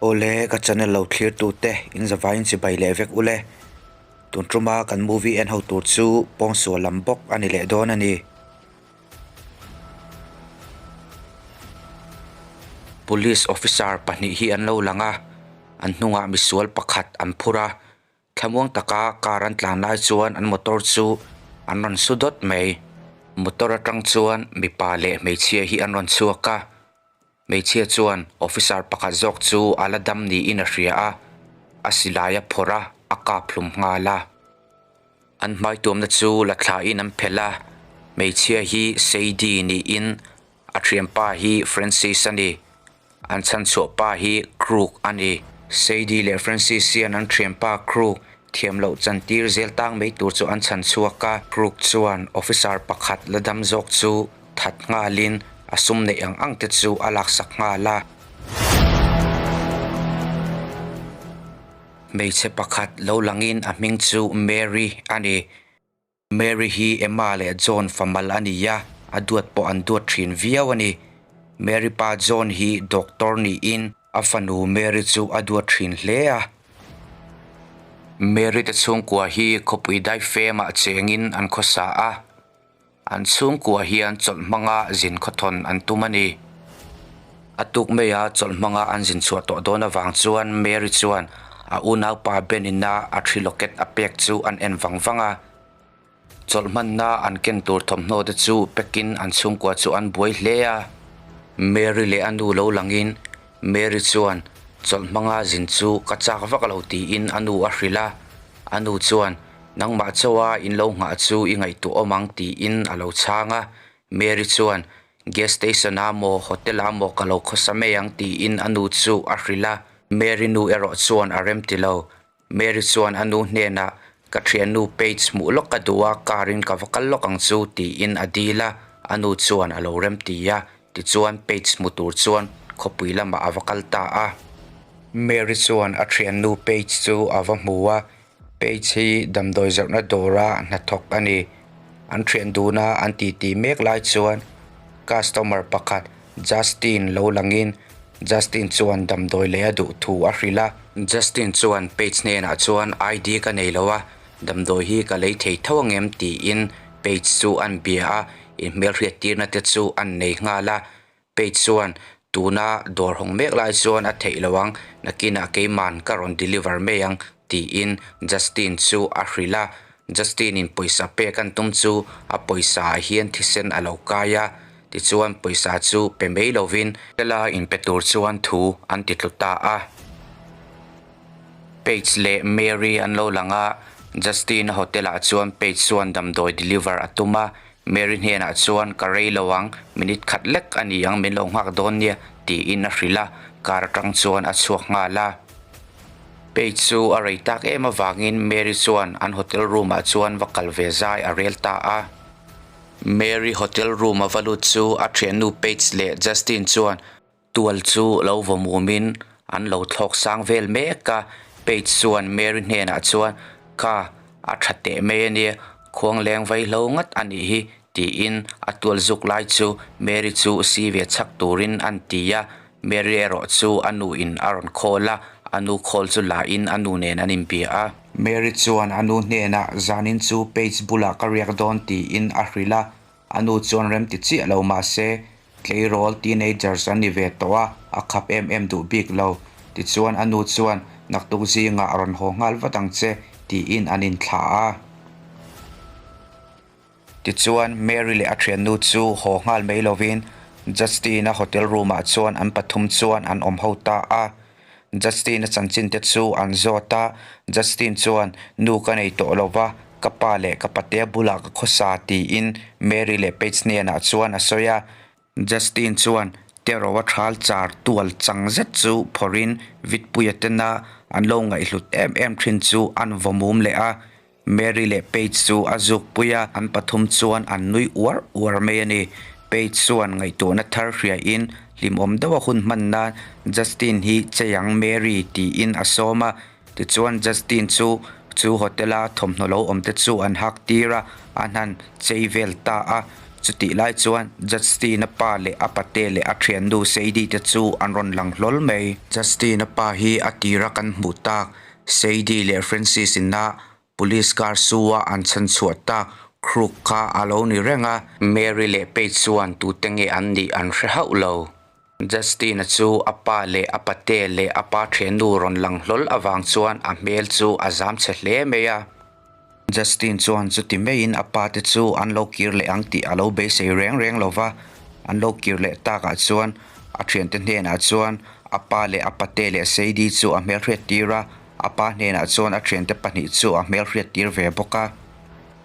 Awle ka channel lo thlir tute in zavaiin chibai leh vek ule. Tun tuma kan movie en ho tur chu pawngsual lam bawk a ni leh dawn a ni. Police officer pahnih hi an lo lang a, an hnungah misual pakhat an phur a, Thlamuang taka car an tlan lai chuan an motor chu an rawn su dawt mai. Motor atang chuan mipa leh hmeichhia hi an rawn chhuak a, hmeichhia chuan officer pakhat zawk chu a la dam niin a hria a, a silai a phawrh a, a kap hlum nghal a. An hmai tuamna chu la thlain an phelh a, hmeichhia hi Sadie niin A thianpa hi Francis a ni. An chhanchhuah pa hi Crook a ni. Sadie leh Francis hian an thianpa Crook thiam loh chantir zel tang mai tur chu an chhan chhuak a. Crook chuan officer pakhat la dam zawk chu that nghalin a sum neih ang ang te chu a laksak nghal a. Hmeichhe pakhat lo langin a hming chu Mary a ni. Mary hi Emma leh John famal a ni a, a duat pawh an duat thin viau a ni. Mary pa John hi doctor niin a fanu Mary chu a duat thin hle a. Mary te chhungkua hi khawpui daifemah chengin an khawsa a, an chhungkua hian chawlh hmanga zin khawthawn an tum a ni. A tuk maia chawlh hmanga an zin chhuah tawh dawn avang chuan Mary chuan a unaupa Ben-ina a thi locket a pek chu an en vang vang a. Chawlh hmanna an ken tur thawmhnaw te chu pekin an chhungkua chu an buai hle a. Mary leh a nu lo langin Mary chuan chawlh hmanga zin chu ka chak vak lo tiin a nu a hrilh a. A nu chuan nangmah chawa in lo nghah chu i ngaihtuah awm ang tiin a lo chhang a. Mary chuan Gas station ah maw hotel ah maw ka lo khawsa mai ang tiin a nu chu a hrilh a, Mary nu erawh chuan a rem ti lo. Mary chuan a nu hnenah ka thiannu Paige hmuh lawk ka duh a, car in ka va kal lawk ang chu tiin a dil a, a nu chuan a lo rem ti a, tichuan Paige hmu tur chuan khawpui lamah a va kal ta a. Mary chuan a thiannu Paige chu a va hmu a, Paige hi damdawi zawrhna dawra hnathawk a ni. An thian duna an titi mek lai chuan customer pakhat Justin lo langin Justin chuan damdawi leh a duh thu a hrilh a. Justin chuan Paige hnenah chuan ID ka nei lo a, damdawi hi ka lei thei tho angem tiin Paige chu an bia a, inhmelhriat tirna te chu an nei nghal a. Paige chuan tuna dawr hawng mek lai chuan a theih lo ang, nakinah keiman ka rawn deliver mai ang tiin Justin chu a hrilh a. Justin in pawisa pek an tum chu a pawisa ah hian thisen a lo kai a, tichuan pawisa chu pe mai lovin hela inpe tur chuan thu an ti tlu ta a. Paige leh Mary an lo lang a, Justin a hotel ah chuan Paige chuan damdawi deliver a tum a, Mary hnenah chuan ka rei lo ang, minute khat lek a ni ang min lo nghak dawn nia tiin a hrilh a, car atang chuan a chhuak nghal a. Paige chu a rei tak em avangin Mary chuan an hotel room ah chuan va kal ve zai a rel ta a. Mary hotel room a va lut chu a thiannu Paige leh Justin chuan Tual chu lo vaw mumin an lo thlawk sang vel mek a, Paige chuan Mary hnenah chuan, Kha, a tha teh mai a nia, khuang leng vaihlo ngat a nih hi, tiin a tual zuk lai chu Mary chu si ve chhak turin an ti a, Mary erawh chu a nu in a rawn khawl a, a nu khawl chu la in a nu nen an inbia a. Mary chuan a nu hnenah, Zanin chu Paige bulah ka riak dawn, tiin a hrilh a, a nu chuan rem ti chiah lo mahse Tleirawl teenagers an ni ve tawh a, a khap em em duh bik lo. Tichuan a nu chuan, Naktuk zingah a rawn haw nghal vat ang che, tiin an inthlah a. Tichuan Mary leh a thiannu chu haw nghal mai lovin Justin-a hotel room-ah chuan an pathum chuan an awm ho ta a. Justin-a chanchin te chu an zawt a, Justin chuan, Nu ka nei tawh lo va, ka pa leh ka patea bulah ka khawsa tiin Mary leh Paige hnenah chuan a sawi a. Justin chuan Tero-a thal char tual chang zet chu phawrhin Vitpuia tena an lo ngaihhlut em em thin chu an vaw mum leh a, Mary leh Paige chu a zuk pui a, an pathum chuan an nui uar uar mai a ni. Paige chuan ngaihtuahna thar hriain hlimawm deuha hun hman nan Justin hi chei ang Mary tiin a sawm a, tichuan Justin chu chu hotel a thawmhnaw lo awm te chu an hak tir a, an han chei vel ta a. Chutih lai chuan Justin-a pa leh a pate leh a thiannu Sadie te chu an rawn lang hlawl mai. Justin-a pa hi a tira kan hmuh tak Sadie leh Francis ina Police car su a an chhan chhuah tak Crook kha a lo ni reng a. Mary leh Paige chuan tute nge an nih an hre hauh lo. Justin-a chu a pa leh a pate leh a pa thiannu rawn lang hlawl avang chuan a hmel chu a zam chhe hle mai a. Justin chuan chuti maiin a pa te chu an lo kir leh ang tih a lo beisei reng reng lo va, an lo kir leh takah chuan a thiante hnenah chuan a pa leh a pate leh Sadie chu a hmelhriat tir a, a pa hnenah chuan a thiante pahnih chu a hmelhriat tir ve bawk a.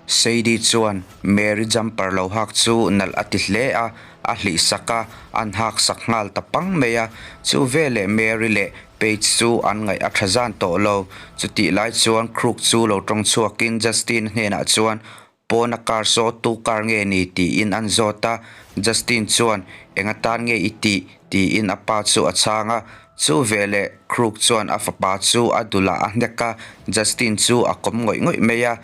Sadie chuan Mary jumper lo hak chu nalh a ti hle a, a hlih sak a, an hak sak nghal ta pang mai a, chu veleh Mary leh Paige chu an ngaih a tha zan tawh lo. Chutih lai chuan Crook chu lo tawng chhuakin Justin hnenah chuan, Pawna car saw tu car nge ni? tiin an zawt a. Justin chuan, Eng atan nge i tih? tiin a pa chu a chhang a. Chu veleh Crook chuan a fapa chu a dulah a hnek a, Justin chu a kawm ngawih ngawih mai a.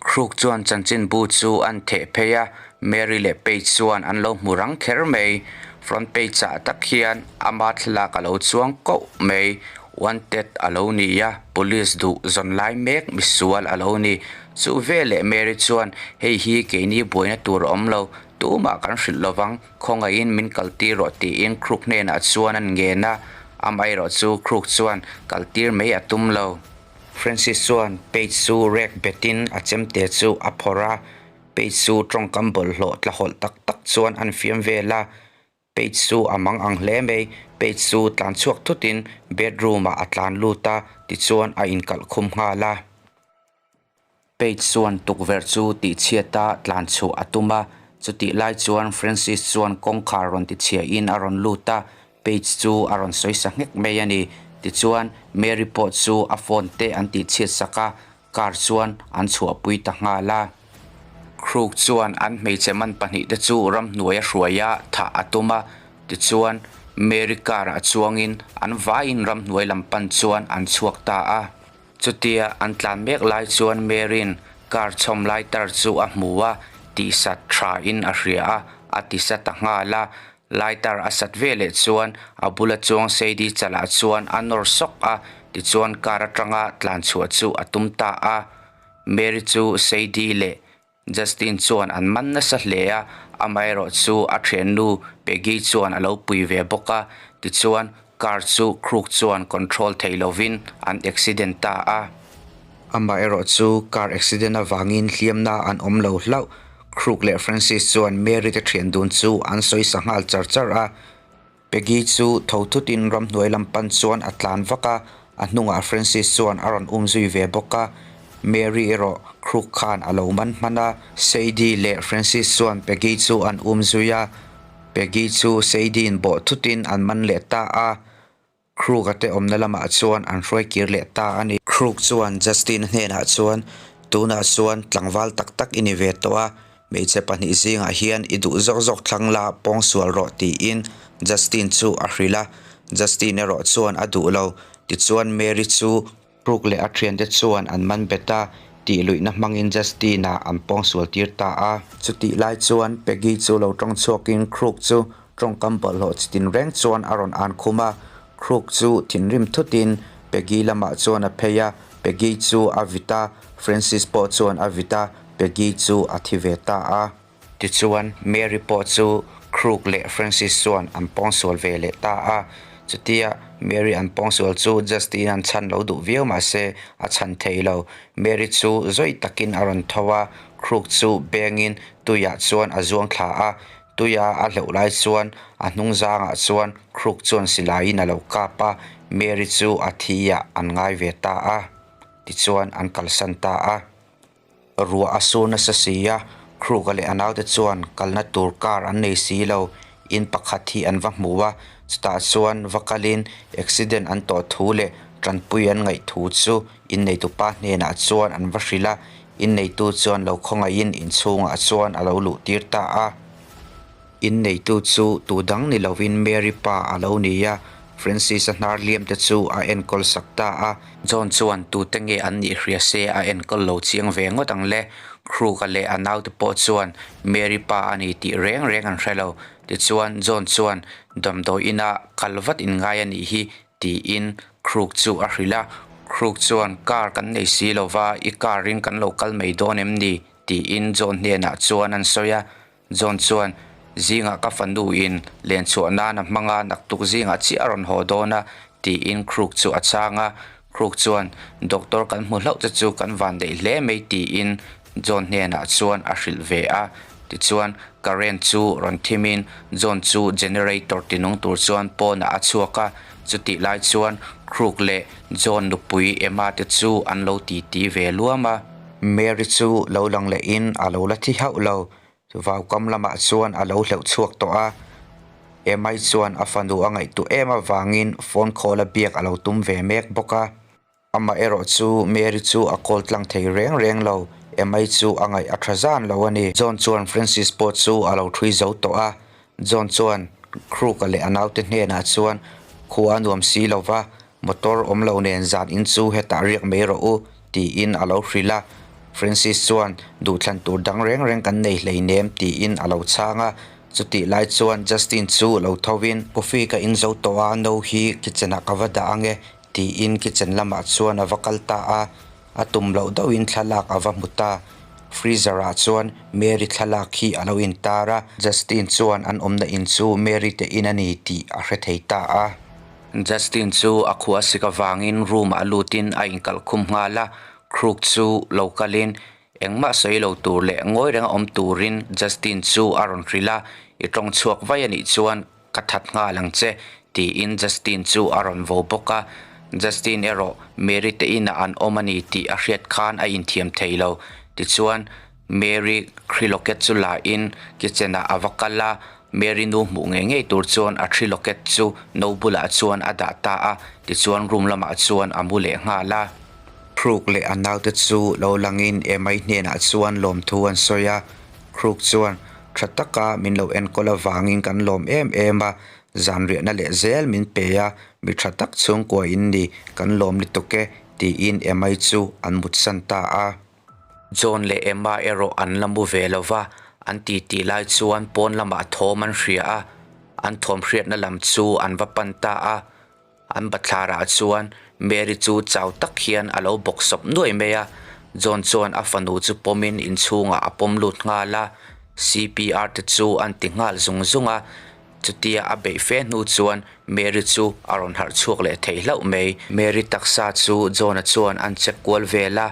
Crook chuan chanchinbu chu an theh phei a, Mary leh Paige chuan an lo hmu rang kher mai. Front page ah tak hian ama thlalak a lo chuang koh mai. Wanted a lo ni a, police duh zawn lai mek misual a lo ni. Chu veleh Mary chuan, Hei hi keini buaina tur a awm lo, tumah kan hrilh lovang, khawngaihin min kaltir rawh tiin Crook hnenah chuan an ngen a. Amaherawh chu Crook chuan kaltir mai a tum lo. Francis chuan Paige chu rek betin a chemte chu a phawrh a, Paige chu tawngkam bawlhhlawh tlahawlh tak tak chuan an fiam vel a, Paige chu a mang ang hle mai, Paige chu tlan chhuak thutin bedroom ah a tlan lut a, tichuan a inkalh khum nghal a. Paige chuan tukverh chu tihchhiat a tlan chhuah a tum a, chutih lai chuan Francis chuan kawngkhar rawn tichhiahin a rawn lut a, Paige chu a rawn sawi sa nghek mai a ni. Tichuan, Mary pawh chu a phone te an tihchhiat sak a, car chuan an chhuahpui ta nghal a. Crook chuan an hmeichhe man pahnihte chu ramhnuai a hruai a, thah a tum a, tichuan Mary car ah chuangin an vaiin ramhnuai lam pan chuan an chhuak ta a. Chutia an tlan mek lai chuan Mary'n car chhawm lighter chu a hmu a, tihsat thain a hria a, a tisa ta nghal a. Lighter a sat veleh chuan a bula chuang Sadie chalah chuan a nawr sawk a, tichuan car atanga tlan chhuah chu a tum ta a. Mary chu Sadie leh Justin chuan an man nasa hle a, amaherawh chu a thiannu Peggy chuan a lo pui ve bawk a, tichuan car chu Crook chuan control thei lovin an accident ta a. Amaherawh chu car accident avangin hliamna an awm lo hlauh, Crook leh Francis chuan Mary te thian dun chu an sawi sa nghal char char a. Peggy chu tho thutin ramhnuai lam pan chuan a tlan vak a, a hnungah Francis chuan a rawn um zui ve bawk a. Mary erawh Crook khan a lo man hman a. Sadie leh Francis chuan Peggy chu an um zui a, Peggy chu Sadie-in bawh thutin an man leh ta a. Crook-a te awmna lamah chuan an hruai kir leh ta a ni. Crook chuan Justin-a hnenah chuan, Tunah chuan tlangval tak tak i ni ve tawh a, Hmeichhe pahnih zingah hian i duh zawk zawk thlang la pawngsual rawh tiin Justin chu a hrilh a, Justin erawh chuan a duh lo. Tichuan Mary chu Crook leh a thiante chuan an man bet a, tih luihna hmangin Justin-a an pawngsual tir ta a. Chutih lai chuan Peggy chu lo tawng chhuakin Crook chu tawngkam bawlhhlawh chi tinreng chuan a rawn an khum a, Crook chu thinrim thutin Peggy lamah chuan a phei a, Peggy chu a vit a, Francis pawh chuan a vit a, Peggy chu a thi ve ta a. Tichuan, Mary pawh chu Crook leh Francis chuan an pawngsual ve leh ta a. Chutia Mary an pawngsual chu Justin-a'n chhan lo duh viau mah se, a chhan thei lo. Mary chu zawi takin a rawn tho a, Crook chu bengin tuiah chuan a zuang thla a. Tuia a hleuh lai chuan a hnung zangah chuan Crook chuan silaiin a lo kap a, Mary chu a thi ah an ngai ve ta a. Tichuan an kalsan ta a. Ruah a sur nasa si a, Crook-a leh a naute chuan kalna tur car an nei si lo. In pakhat hi an va hmu a, chutah chuan va kalin accident an tawh thu leh tanpui an ngaih thu chu inneitupa hnenah chuan an va hrilh a, inneitu chuan lo khawngaihin inchhungah chuan a lo luh tir ta a. Inneitu chu tu dang ni lovin Mary pa a lo ni a, Francis-a hnar hliam te chu a enkawl sak ta a. John chuan tute nge an nih hria se a enkawl lo chiang ve ngawt ang le. Crook-a leh a naute pawh chuan Mary pa a ni tih reng reng an hre lo. Tichuan, John chuan damdawi inah kal vat in ngai a nih hi tiin Crook chu a hrilh a. Crook chuan, Car kan nei si lo va, i car in kan lo kal mai dawn em ni? tiin John hnenah chuan an sawi a. John chuan, Zingah ka fanu in len chhuah nan a hmang a, naktuk zingah chiah a rawn haw dawn a, tiin Crook chu a chhang a. Crook chuan, Doctor kan hmu hlauh che chu kan van daih hle mai, tiin John hnenah chuan a hrilh ve a. Tichuan, current chu rawn thimin John chu generator tinung tur chuan pawnah a chhuak a. Chutih lai chuan Crook leh John nupui Emma te chu an lo titi ve luam a. Mary chu lo lang lehin a lo la thi hauh lo. Vaukam lamah chuan a lo hleuh chhuak tawh a. Emma chuan a fanu a ngaihtuah em avangin phone call a biak a lo tum ve mek bawk a. Amah erawh chu Mary chu a call tlang thei reng reng lo. Emma chu a ngaih a tha zan lo a ni. John chuan Francis pawh chu a lo thui zo tawh a. John chuan Crook-a leh a naute hnenah chuan khua a nuam si lo va, motor awm lo nen zan in chu hetah riak mai rawh u, tiin a lo hrilh a. Francis chuan duhthlan tur dang reng reng kan nei hleinem tiin a lo chhang a. Chutih lai chuan Justin chu lo thovin, Coffee ka in zo tawh a, no hi kitchen ah ka va dah ange, tiin kitchen lamah chuan a va kal ta a. A tum loh deuhin thlalak a va hmu ta. Freezer ah chuan Mary thlalak hi a lo intar a. Justin chuan an awmna in chu Mary te in a ni tih a hre thei ta a. Justin chu a khua sik avangin room ah lutin a inkalh khum nghal a. Crook chu lo kalin engmah sawi lo tur leh ngawi renga awm turin Justin chu a rawn hrilh a, I tawng chhuak vai a nih chuan ka that nghal ang che, tiin Justin chu a rawn vo bawk a. Justin erawh Mary te inah an awm a ni tih a hriat khan a inthiam thei lo. Tichuan, Mary thri locket chu la in kitchen ah a va kal a, Mary nu hmuh ngei ngei tur chuan a thri locket chu no bulah chuan a dah ta a, tichuan room lamah chuan a mu leh nghal a. Crook leh a naute chu lo langin Emma-i hnenah chuan lawmthu an sawi a, Crook chuan tha taka min lo enkawl avangin kan lawm em em a, zanriahna leh zel min pe a, mi tha tak chhungkua in ni, kan lawm lutuk e, tiin Emma-i chu an mutsan ta a. John leh Emma erawh an la mu ve lo va, an titi lai chuan pawn lamah thawm an hria a, an thawm hriatna lam chu an va pan ta a. An bathlarah chuan Mary chu chau tak hian a lo bawk sawp nuai mai a, John chuan a fanu chu pawmin inchhungah a pawm lut nghal a, CPR te chu an ti nghal zung zung a. Chutia a beih fe hnu chuan Mary chu a rawn harh chhuak leh thei hlauh mai. Mary taksa chu John-a chuan an check kual vel a,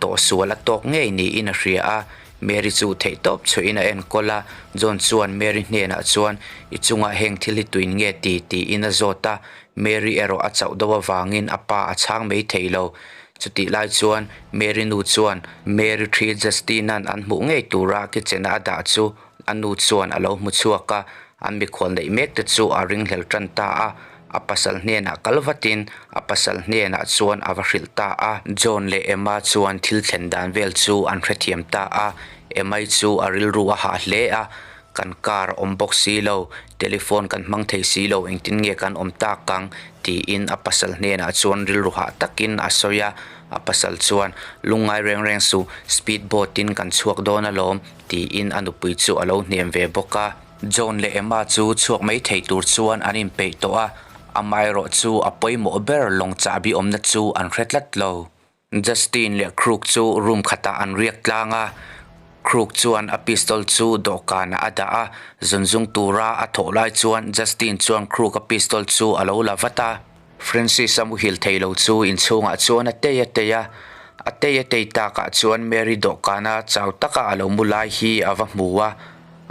tawhsual a tawk ngei niin a hria a. Mary chu theihtawp chhuahin a enkawl a, John chuan Mary hnenah chuan, I chungah heng thil hi tuin nge ti? tiin a zawt a. Mary erawh a chauh deuh avangin a pa a chhang mai thei lo. Chutih lai chuan Mary nu chuan Mary thi Justin-a'n an hmuh ngei tura kitchen-a a dah chu A nu chuan a lo hmu chhuak a, an mikhual neih mek te chu a ringhlel tan ta a, a pasal hnenah kal vatin a pasal hnenah chuan a va hrilh ta a. John leh Emma chuan thil thlen dan vel chu an hrethiam ta a, Emma-i chu a rilru a hah hle a, Kan car a awm bawk si lo, telephone kan hmang thei si lo, engtin nge kan awm tak ang? tiin a pasal hnenah chuan rilru hah takin a sawi a, a pasal chuan, Lungngai reng reng suh, speed boat in kan chhuak dawn alawm, tiin a nupui chu a lo hnem ve bawk a. John leh Emma chu chhuak mai thei tur chuan an inpeih tawh a, amaherawh chu a pawimawh ber lawng chahbi awmna chu an hre tlat lo. Justin leh Crook chu room khatah an riak tlang a, Crook chuan a pistol chu dawhkanah a dah a, zunzung tura a thawh lai chuan Justin chuan Crook-a pistol chu a lo la vat a. Francis-a muhil thei lo chu inchhungah chuan a tei a tei a, a tei a tei takah chuan Mary dawhkana chau taka a lo mu lai hi a va hmu a.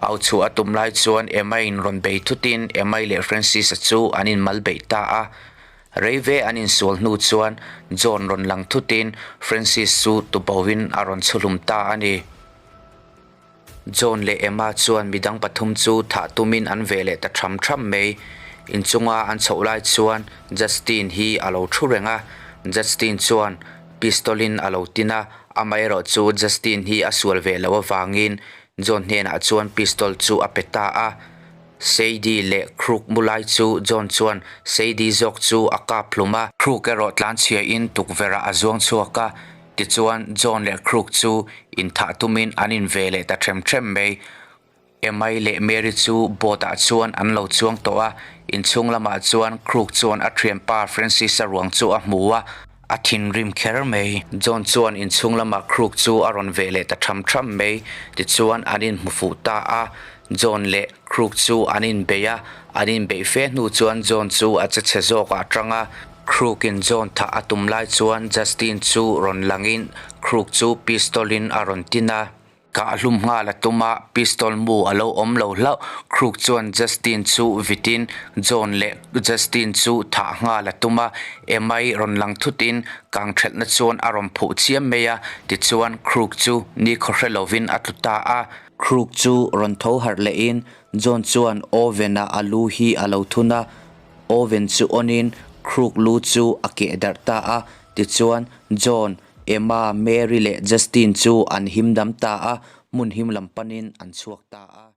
Au chhuah a tum lai chuan Emma-in rawn bei thutin Emma-i leh Francis-a chu an inmal beih ta a. Rei ve an insual hnu chuan John rawn lang thutin Francis chu tubohin a rawn chhuhlum ta a ni. John leh Emma chuan midang pathum chu thah tumin an ve leh ta tham tham mai. Inchunga an chhoh lai chuan Justin hi a lo thu reng a, Justin chuan pistol in a lo tin a, amaherawh chu Justin hi a sual ve loh avangin John hnenah chuan pistol chu a pe ta a. Sadie leh Crook mu lai chu John chuan Sadie zawk chu a kap hlum a. Crook erawh tlanchhia in tukverh ah a zuang chhuak a. Tichuan, John leh Crook chu inthah tumin an inve leh ta ṭhem ṭhem mai. Emma-i leh Mary chu boat-ah chuan an lo chuang tawh a, inchhung lamah chuan Crook chuan a thianpa Francis-a ruang chu a hmu a, a thinrim kher mai. John chuan inchhung lamah Crook chu a rawn veh leh ta tham tham mai, tichuan an inhmu fuh ta a. John leh Crook chu an inbei a, an inbeih fe hnu chuan John chu a che chhe zawk ah tang a. Crook-in John thah a tum lai chuan Justin chu rawn langin Crook chu pistol-in a rawn tin a. Kah hlum nghal a tum a, pistol mu a lo awm lo hlauh. Crook chuan Justin chu vitin John leh Justin chu thah nghal a tum a, Emma-i rawn lang thutin kang thelhna chuan a rawn phuh chiam mai a, tichuan Crook chu nikhaw hre lovin a tlu ta a. Crook chu rawn tho harh lehin John chuan oven-ah a lu hi a lo thun a, oven chu on-in Crook lu chu a keh darh ta a, tichuan John Emma, Mary leh Justin chu an him dam ta a, hmun him lam panin an chhuak ta a.